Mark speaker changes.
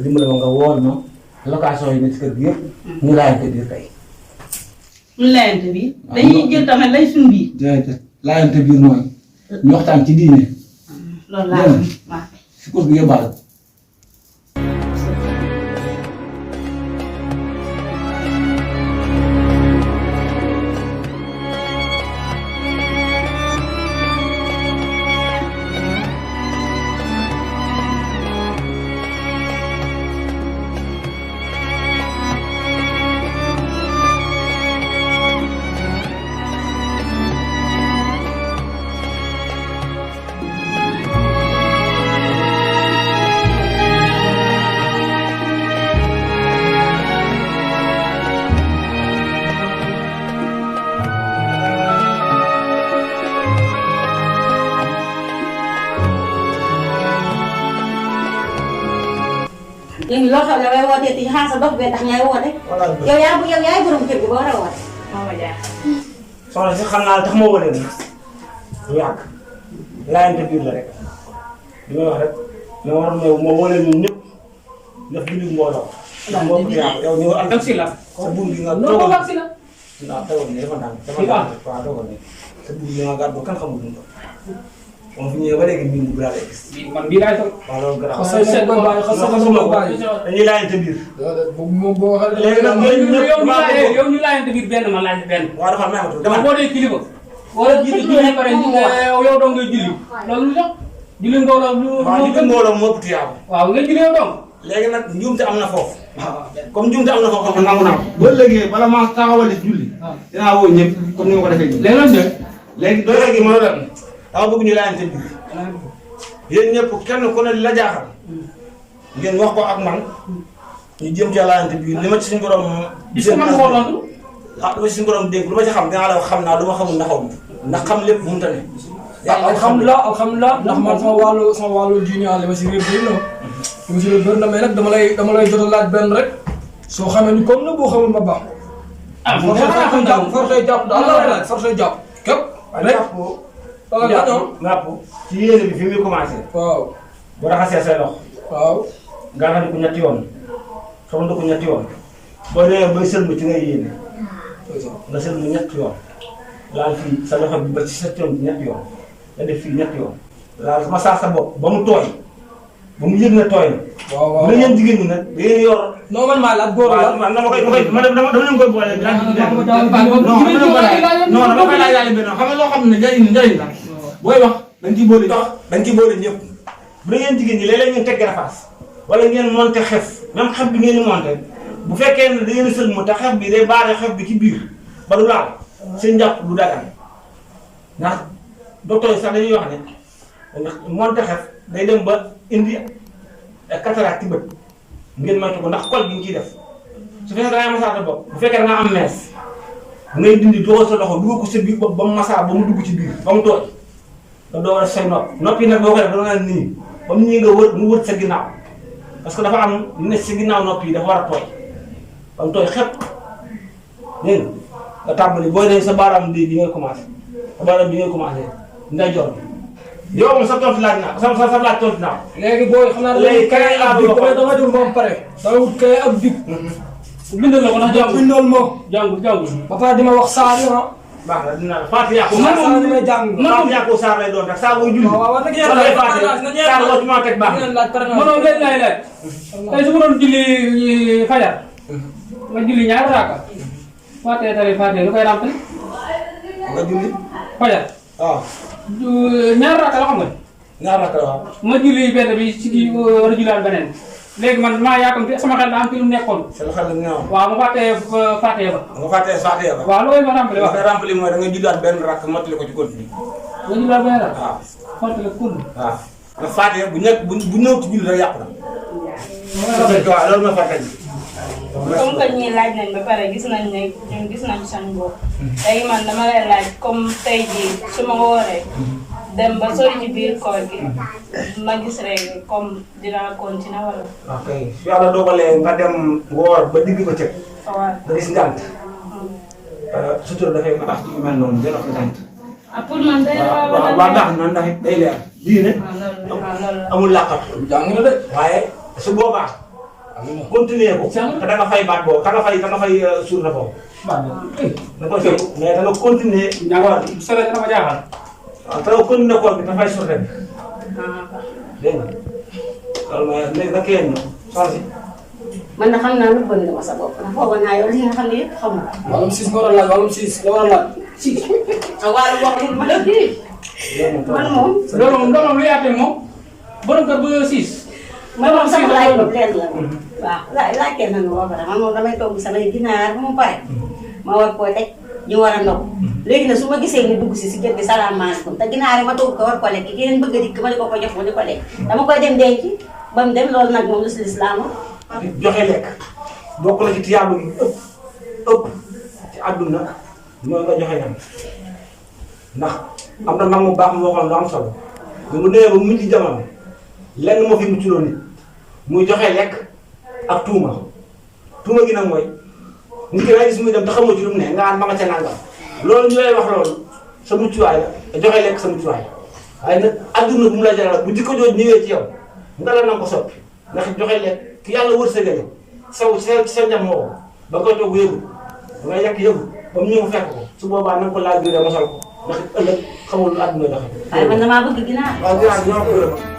Speaker 1: dimbali ma nga wool ma location yi ne ci kër gi yëpp ñu laajante biir tey.
Speaker 2: ñu laajante biir. dañuy jël tamit lay suñu biir.
Speaker 1: jërëjëf laajante biir mooy ñu waxtaan ci diine.
Speaker 2: loolu laa waaw.
Speaker 1: si kër gi yóbbaale.
Speaker 3: léegi loo xam ne damay wootee ci xaasa dox bee tax ñaay woote. yow yaay borom kër gi ba war a woote.
Speaker 2: moo ma jaar.
Speaker 1: soxna si xam naa tax moo wële nii du yàgg laajante biir la rek li may wax rek mais waroon na moo wële ñun ñëpp def jullit mbooloo. ndax moo ko yàq yow ñu am si la. sa buum bi nga toogoon
Speaker 4: non si la.
Speaker 1: waaw toogoon nii dafa ndànk dafa ndànk waaw toogoon nii sa buum bi nga gàddu kan xamul dund. moom fi ñëwee ba léegi mbir mi bu laa lay gis.
Speaker 4: man bii laay toog.
Speaker 1: waaw loolu gën a
Speaker 4: xasal seet ko bàyyi xasal ko bàyyi.
Speaker 1: dañuy laajante biir.
Speaker 4: moom boo waxee.
Speaker 1: léegi nag
Speaker 4: yow ñu laajante biir benn ma laajte benn.
Speaker 1: waaw dafa neexatul
Speaker 4: dama boo dee kilifa. wala jiite julli pare yow dong ngay julli. loolu lu jox julli mbooloo lu.
Speaker 1: waaw julli mbooloo moo ëpp tuyaaba.
Speaker 4: waaw nga julli yow dong.
Speaker 1: léegi nag njuumte am na foofu. comme njuumte am na foofu xam nga nangu naa ko. ba léegi bala maa taxawale julli. dinaa woo ñëpp comme ni ma ko defee nii.
Speaker 4: léegi nag
Speaker 1: léegi doole gi moo dem dama bëgg ñu laajante biir. yéen ñëpp kenn ku ne la jaaxal. ngeen wax ko ak man. ñu jëm ci laajante biir li ma ci suñu borom.
Speaker 4: est-ce que man nga ko tontu.
Speaker 1: ah li ma ci suñu borom dégg lu ma ci xam dinaa la wax xam naa lu ma xamul ndaxaw ma ndax xam lépp bu mu tane.
Speaker 4: alhamdulilah alhamdulilah ndax man sama wàllu diine li ma si réer bëri na li ma si réer bëri na mais nag dama lay jot a laaj benn rek soo xamee ni comme na boo xamul ma baax.
Speaker 2: ah
Speaker 4: fortay jàpp daal la laaj fortay jàpp képp rek
Speaker 1: jàpp ci yéene bi fi muy commencé.
Speaker 4: waaw
Speaker 1: bu raxasee say loxo.
Speaker 4: waaw
Speaker 1: gàllankoor ko ñetti yoon soxna ko ñetti yoon boo demee bay sëlmu ci ngay yéene nga sëlmu ñetti yoon laal fii sa loxo bi ba ci sa coon bi ñetti yoon nga def fii ñetti yoon laal masaa sa bopp ba mu tooy ba mu yëg na tooy na.
Speaker 4: waaw waaw
Speaker 1: bu la yéen jigéen ñi nag da ngeen yor.
Speaker 4: non man maa la góor la
Speaker 1: waaw man dama leen koy boole. non dama koy laaj benn xam nga loo xam ne njëriñ la booy wax da nga ciy boole dox da nga ciy boole ñëpp bu da ngeen jigéen ñi léeg-léeg ngeen teg garafaas wala ngeen monté xef même xef bi ngeen di monté bu fekkee ne da ngeen a sëlmu te xef bi day baare xef bi ci biir ba du laal seen njàpp du dagan ndax docteur yi sax dañuy wax ne monté xef day dem ba indi cataracte ci bët ngeen moytu ko ndax col bi nga ciy def su fekkee da ngay masaa sa bopp bu fekkee da nga am mees ngay dindi doo sa loxo dugg ko sa biir bopp ba mu masaa ba mu dugg ci biir ba mu tooy nga doo war a say nopp yi nag boo ko def da nga naan nii ba mu ñëwee nga wër mu wër sa ginnaaw parce que dafa am lu ne sa ginnaaw nopp yi dafa war a tooy ba mu tooy xepp dégg nga tàmbali booy ne sa baaraam bi ngay commencé sa baaraam bi ngay commencé nday jor yow moom sa tontu laaj naa sa laaj tontu naa
Speaker 4: léegi booy xam naa
Speaker 1: léegi kay ak
Speaker 4: big dama déglu ba mu pare dama wut kay ak big
Speaker 2: bindal la ko ndax jàngul
Speaker 4: bindal ma
Speaker 2: jàngul
Speaker 4: ba pare di ma wax saa yi
Speaker 1: baax na dina la Fatiha ko
Speaker 4: saa li may jàng
Speaker 1: Fatiha ko saa lay doon rek saa booy julli
Speaker 4: waaw nag yéen
Speaker 1: saa boo ci mën a teg baax na
Speaker 2: mënoo leen laay laaj tey su ma doon julli fajar ma julli ñaari raaka Fatiha tari Fatiha lu koy ràmpali
Speaker 1: nga julli
Speaker 2: fajar
Speaker 1: waaw
Speaker 2: ñaari raaka la xam nga
Speaker 1: ñaar rakk la waaw
Speaker 2: ma julli benn bi ci kii war a julliwaat beneen léegi man maa yaakamti sama xel daa am ci lu nekkoon
Speaker 1: sa xel la ñëw
Speaker 2: waaw ma fàttee Fatiha ba
Speaker 1: nga fàttee Fatiha ba
Speaker 2: waaw loolu ma ràmpali wax
Speaker 1: nga rempli mooy da nga julliwaat benn rakk mottali ko ci continue
Speaker 2: nga julliwaat beneen raaka
Speaker 1: waaw
Speaker 2: fàttali kun
Speaker 1: waaw nga Fatiha bu nekk bu ñëw ci julli rek yàqu na waaw loolu mooy Fatiha ji
Speaker 5: comme que ñii laaj nañ ba pare gis nañ ne ñun gis nañ seen bopp tey man dama lay laaj comme tey jii su ma wooree dem ba sori ci biir koor gi ma gis rek comme dinaa continuer wala.
Speaker 1: ok su yàlla dogalee nga dem woor ba digg ba cëg
Speaker 5: waaw.
Speaker 1: nga gis ngànt sutur dafay baax ci yu mel noonu dina ko ngànt
Speaker 5: ah pour man day
Speaker 1: waaw baax na ndax day leer lii ne
Speaker 5: loolu
Speaker 1: amul làqatu
Speaker 4: jàng na de
Speaker 1: waaye su boobaa continuer ko. te da nga fay baat boobu da nga fay suur na boobu. da koy fay mais da nga continuer.
Speaker 2: ñaar sore dama jaaxal.
Speaker 1: waaw te nga continuer koor bi dafay suur rek. dégg nga loolu mooy léegi nag yéen ñëw soxna si.
Speaker 3: man na xam naa lu bëri dama sa bopp ndax foogoon naa yow li nga xam ne yëpp xam nga.
Speaker 4: wàllum siis nga war a laaj wàllum siis nga war a laaj.
Speaker 3: siis wàllu wax dëgg ma dëgg man moom.
Speaker 2: loolu moom lu yaatee moom borom kër bu siis.
Speaker 3: man moom sama laaj boobu leen la. waaw laajteel na nu ba pare man moom damay togg samay ginaar ba mu pare ma war koo teg ñu war a ndog léegi nag su ma gisee ni dugg si kër gi salaamaaleykum te ginaar yi ma togg ko war ko lekk keneen bëgg a dikk ma di ko jox ma di ko lekk dama koy dem denc ba mu dem loolu nag moom lu si lislaam
Speaker 1: joxe lekk bokk na ci tiyaabu gi ëpp ci àdduna mooy nga joxe ñam ndax am na mag mu baax moo xam lu am solo mais mu demee ba mujj ci jamono lenn moo fi muccloo nit muy joxe lekk ak tuuma gi nag mooy nit ki ngay gis muy dem te xamoo ci lu mu ne nga am ma nga ca nangam loolu ñu lay wax loolu sa muccuwaay la joxe lekk sa muccuwaay waaye nag àdduna bu mu la jaral bu jikko jooju ñëwee ci yow nga la na ko soppi ndax joxe lekk ki yàlla wërsëgale ci sa ñam moo ba koy toog yëgul da ngay yàq yëgul ba mu ñëw fekk ko su boobaa na nga ko laaj biir mosal ko ndax ëllëg xamul lu àdduna doxe
Speaker 3: waaye man damaa bëgg ginaar.
Speaker 1: waaw ginaar ñoo ko gërëm